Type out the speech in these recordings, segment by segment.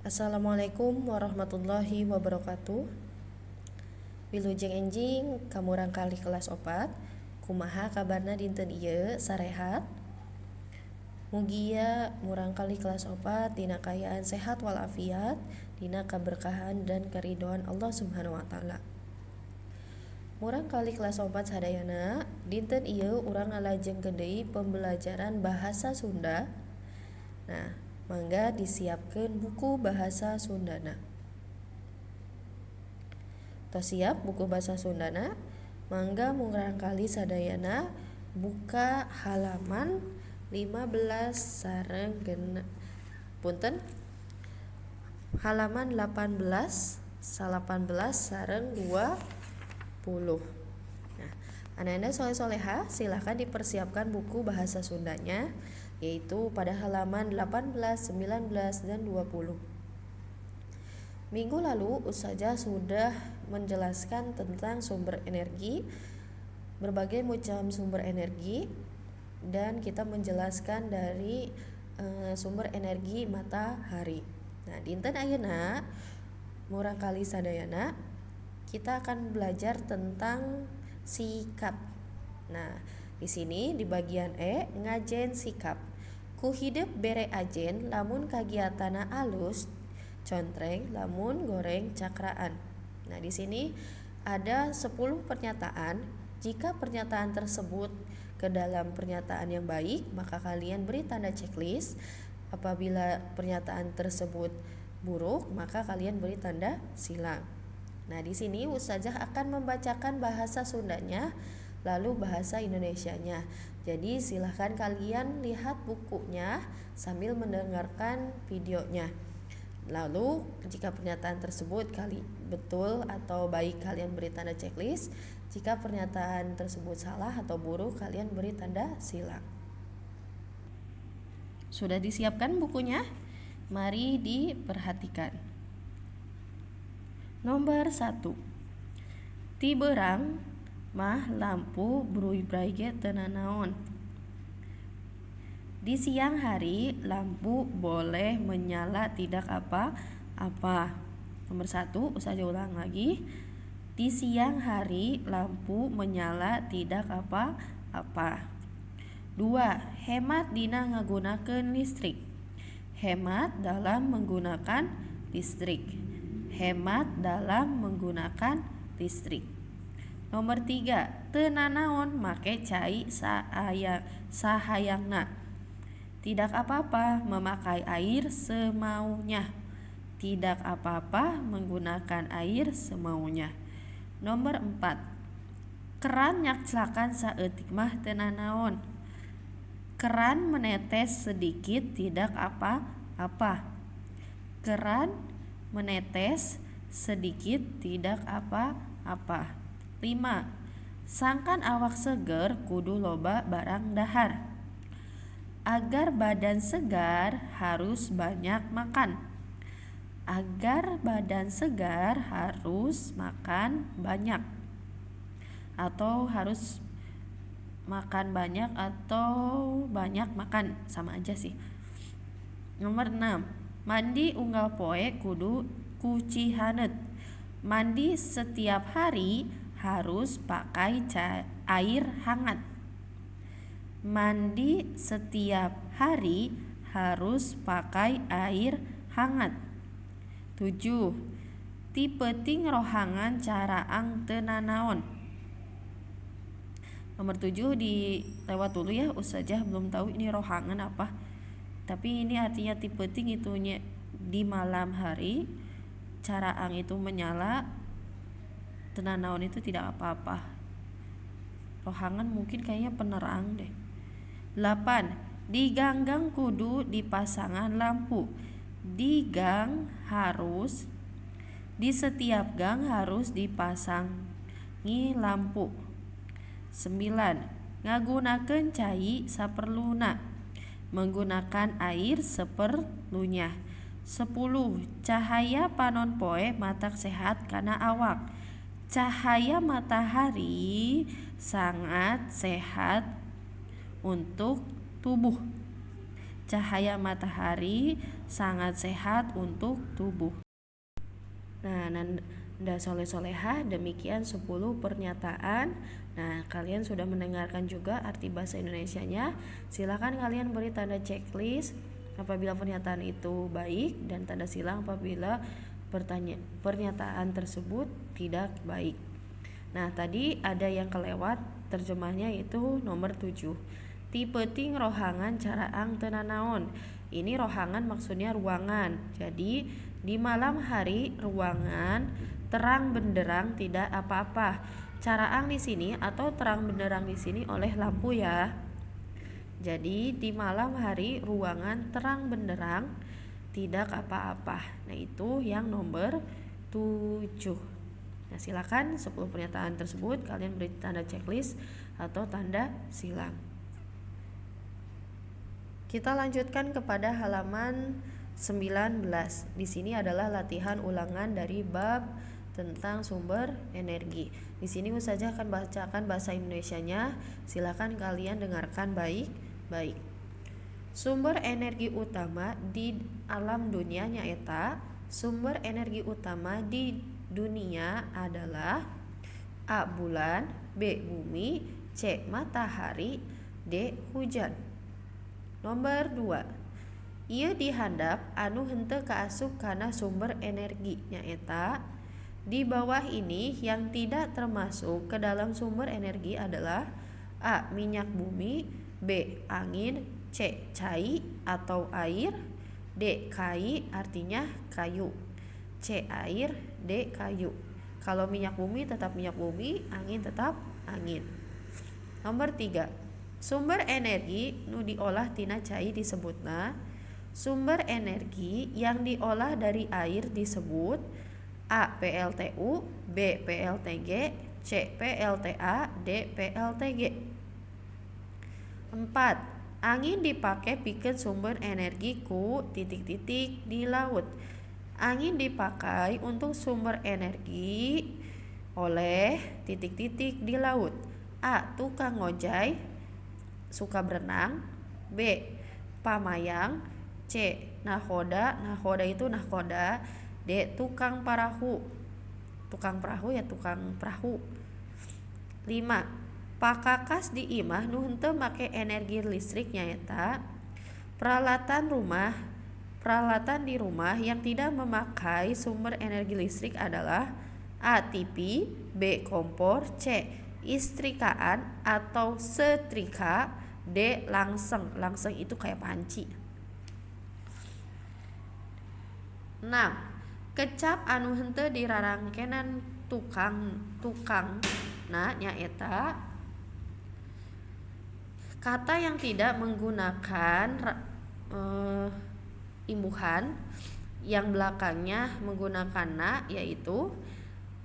Assalamualaikum warahmatullahi wabarakatuh. Wilujeng enjing ka murangkalih kelas 4. Kumaha kabarna dinten ieu, sarehat? Mugia murangkalih kelas 4 dina kaayaan sehat walafiat, dina kaberkahan dan keridhoan Allah Subhanahu wa taala. Murangkalih kelas 4 sadayana, dinten ieu urang ngalajengkeun deui pembelajaran bahasa Sunda. Nah, mangga disiapkeun buku bahasa Sundana. Tos siap buku bahasa Sundana? Mangga murangkalih sadayana buka halaman 15 sareng genep, punten, halaman 18, 18 sareng 20. Nah, anak-anak soleh soleha, silahkan dipersiapkan buku bahasa Sundanya, yaitu pada halaman 18, 19, dan 20. Minggu lalu Ustazah sudah menjelaskan tentang sumber energi, berbagai macam sumber energi, dan kita menjelaskan dari sumber energi matahari. Nah, dinten ayeuna murangkalih sadayana kita akan belajar tentang sikap. Nah, di sini di bagian E, ngajen sikap. Ku hidep bere ajen, lamun kagiatanna alus contreng, lamun goreng cakraan. Nah, di sini ada 10 pernyataan. Jika pernyataan tersebut ke dalam pernyataan yang baik, maka kalian beri tanda checklist. Apabila pernyataan tersebut buruk, maka kalian beri tanda silang. Nah, di sini Ustazah akan membacakan bahasa Sundanya, lalu bahasa Indonesianya. Jadi silahkan kalian lihat bukunya sambil mendengarkan videonya. Lalu jika pernyataan tersebut kali betul atau baik, kalian beri tanda checklist. Jika pernyataan tersebut salah atau buruk, kalian beri tanda silang. Sudah disiapkan bukunya? Mari diperhatikan. Nomor 1. Ti beurang mah lampu bruy-bray ge teu nanaon. Di siang hari lampu boleh menyala, tidak apa-apa. Nomor 1, saya ulang lagi. Di siang hari lampu menyala tidak apa-apa. 2. Hemat dina ngagunakeun listrik. Hemat dalam menggunakan listrik. Hemat dalam menggunakan listrik. Nomor 3, teu nanaon make cai sahayangna. Tidak apa-apa memakai air semaunya. Tidak apa-apa menggunakan air semaunya. Nomor 4, keran nyakclakan saeutik mah teu nanaon. Keran menetes sedikit tidak apa-apa. Keran menetes sedikit tidak apa-apa. 5. Sangkan awak seger kudu loba barang dahar. Agar badan segar harus banyak makan. Agar badan segar harus makan banyak. Atau harus makan banyak atau banyak makan, sama aja sih. Nomor 6. Mandi unggal poe kudu ku cihaneut. Mandi setiap hari harus pakai air hangat. Mandi setiap hari harus pakai air hangat. 7. Ti peuting rohangan caraang teu nanaon. Nomor 7 dilewat dulu ya, Ustazah belum tahu ini rohangan apa. Tapi ini artinya ti peuting itunya di malam hari, caraang itu menyala, teu nanaon itu tidak apa-apa. Rohangan mungkin kayaknya penerang deh. 8. Di gang-gang kudu dipasangan lampu. Di gang harus, di setiap gang harus dipasangi lampu. 9. Ngagunakeun cai saperluna. Menggunakan air seperlunya. 10. Cahaya panon poe matak sehat kana awak. Cahaya matahari sangat sehat untuk tubuh. Cahaya matahari sangat sehat untuk tubuh. Nah, Nanda soleh solehah, demikian 10 pernyataan. Nah, kalian sudah mendengarkan juga arti bahasa Indonesianya. Silakan kalian beri tanda checklist apabila pernyataan itu baik dan tanda silang apabila pernyataan tersebut tidak baik. Nah, tadi ada yang kelewat terjemahnya, itu nomor 7. Ti peuting rohangan caraang teu nanaon. Ini rohangan maksudnya ruangan. Jadi di malam hari ruangan terang benderang, tidak apa-apa. Caraang di sini atau terang benderang di sini oleh lampu ya. Jadi di malam hari ruangan terang benderang, tidak apa-apa. Nah, itu yang nomor 7. Nah, silakan 10 pernyataan tersebut kalian beri tanda checklist atau tanda silang. Kita lanjutkan kepada halaman 19. Di sini adalah latihan ulangan dari bab tentang sumber energi. Di sini Ustazah akan bacakan bahasa Indonesianya. Silakan kalian dengarkan baik-baik. Sumber energi utama di alam dunia nyaeta, sumber energi utama di dunia adalah A. bulan, B. bumi, C. matahari, D. hujan. Nomor 2. Ieu dihandap anu henteu kaasup kana sumber energi nyaeta, di bawah ini yang tidak termasuk ke dalam sumber energi adalah A. minyak bumi, B. angin, C. cai atau air, D. kai artinya kayu, C. air, D. kayu. Kalau minyak bumi tetap minyak bumi, angin tetap angin. Nomor 3. Sumber energi nu diolah tina cai disebutna, sumber energi yang diolah dari air disebut A. PLTU, B. PLTG, C. PLTA, D. PLTG. 4. Angin dipakai pikeun sumber energi ku titik-titik di laut. Angin dipakai untuk sumber energi oleh titik-titik di laut. A. Tukang ngojay suka berenang, B. pamayang, C. nahoda, nahoda itu nahkoda, D. tukang parahu. Tukang perahu ya tukang perahu. 5. Pakakas di imah nu henteu make energi listrik nyaeta, peralatan di rumah yang tidak memakai sumber energi listrik adalah A. TV, B. kompor, C. istrikaan atau setrika, D. langseng. Langseng itu kayak panci. 6. Kecap anu henteu dirarangkenan tukang tukangna nyaeta, kata yang tidak menggunakan imbuhan yang belakangnya menggunakan na yaitu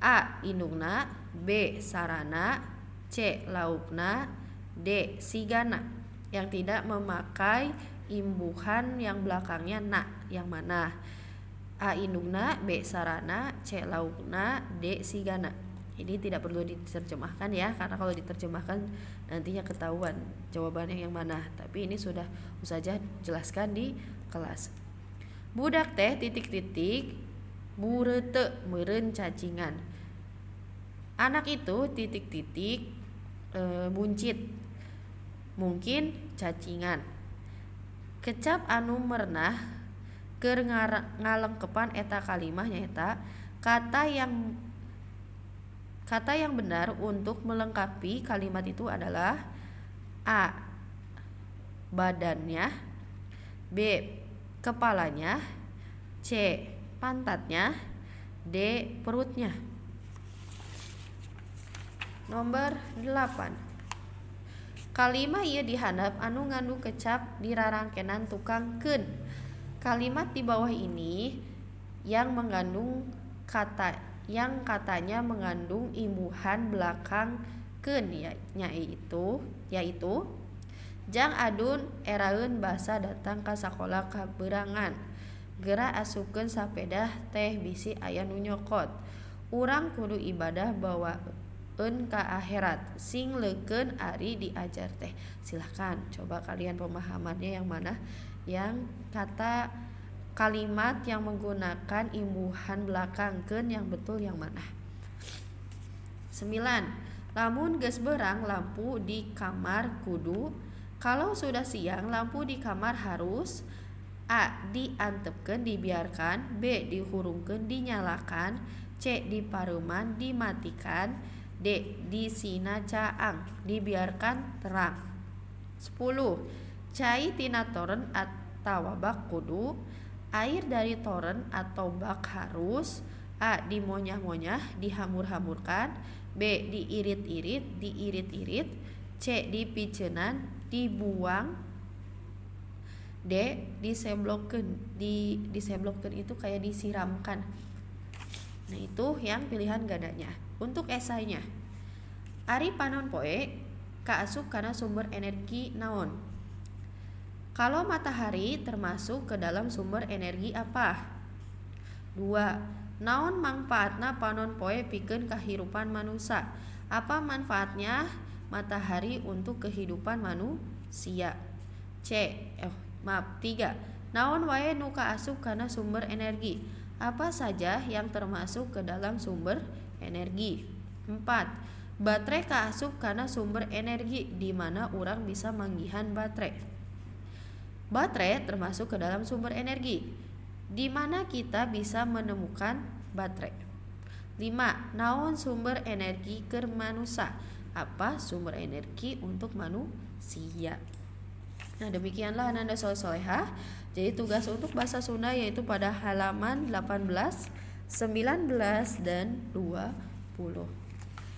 A. indungna, B. sarana, C. laukna, D. sigana. Yang tidak memakai imbuhan yang belakangnya na yang mana? A. indungna, B. sarana, C. laukna, D. sigana. Ini tidak perlu diterjemahkan ya, karena kalau diterjemahkan nantinya ketahuan jawabannya yang mana. Tapi ini sudah Ustazah jelaskan di kelas. Budak teh titik-titik bureuteuh meureun cacingan. Anak itu titik-titik buncit, mungkin cacingan. Kecap anu merenah keur ngalengkepan eta kalimah nyaeta, kata yang benar untuk melengkapi kalimat itu adalah A. badannya, B. kepalanya, C. pantatnya, D. perutnya. Nomor 8. Kalimah ieu dihandap anu ngandung kecap dirarangkenan tukang keun. Kalimat di bawah ini yang mengandung kata yang katanya mengandung imbuhan belakang keun ya, yaitu yaitu Jang Adun eraeun basa datang ka sakola kabeurangan. Gera asupkeun sapeda teh bisi aya nu nyokot. Urang kudu ibadah bawaeun ka akhirat. Sing leukeun ari diajar teh. Silahkan coba kalian pemahamannya yang mana yang kata Kalimat yang menggunakan imbuhan belakang keun yang betul yang mana? 9. Lamun geus beurang lampu di kamar kudu. Kalau sudah siang, lampu di kamar harus A. Diantepkeun, dibiarkan. B. Dihurungkeun, dinyalakan. C. Dipareuman, dimatikan. D. Disina caang, dibiarkan terang. 10. Cai tina toren atawa bak kudu. Air dari toren atau bak harus A. Dimonyah-monyah, dihamur-hamurkan. B. Diirit-irit, diirit-irit. C. Dipiceunan, dibuang. D. Diseblokkeun. Diseblokkeun itu kayak disiramkan. Nah, itu yang pilihan gandanya. Untuk esainya, ari panon poe kaasup kana sumber energi naon? Kalau matahari termasuk ke dalam sumber energi apa? 2. Naon mangpaatna panon poe pikeun kahirupan manusia? Apa manfaatnya matahari untuk kehidupan manusia? C. Maaf, 3. Naon wae nu kaasup kana sumber energi? Apa saja yang termasuk ke dalam sumber energi? 4. Baterai kaasup kana sumber energi, di mana urang bisa manggihan baterai? Baterai termasuk ke dalam sumber energi. Di mana kita bisa menemukan baterai? 5. Naon sumber energi keur manusia? Apa sumber energi untuk manusia? Nah, demikianlah ananda soleh soleha. Jadi tugas untuk bahasa Sunda yaitu pada halaman 18, 19, dan 20.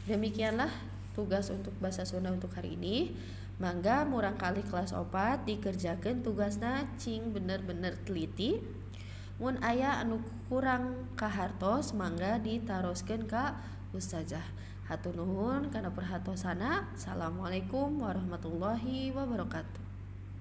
Demikianlah tugas untuk bahasa Sunda untuk hari ini. Mangga murangkalih kelas 4 dikerjakan tugasna cing bener-bener teliti. Mun aya anu kurang kahartos, mangga ditaroskeun ka ustazah. Hatur nuhun kana perhatosana. Assalamualaikum warahmatullahi wabarakatuh.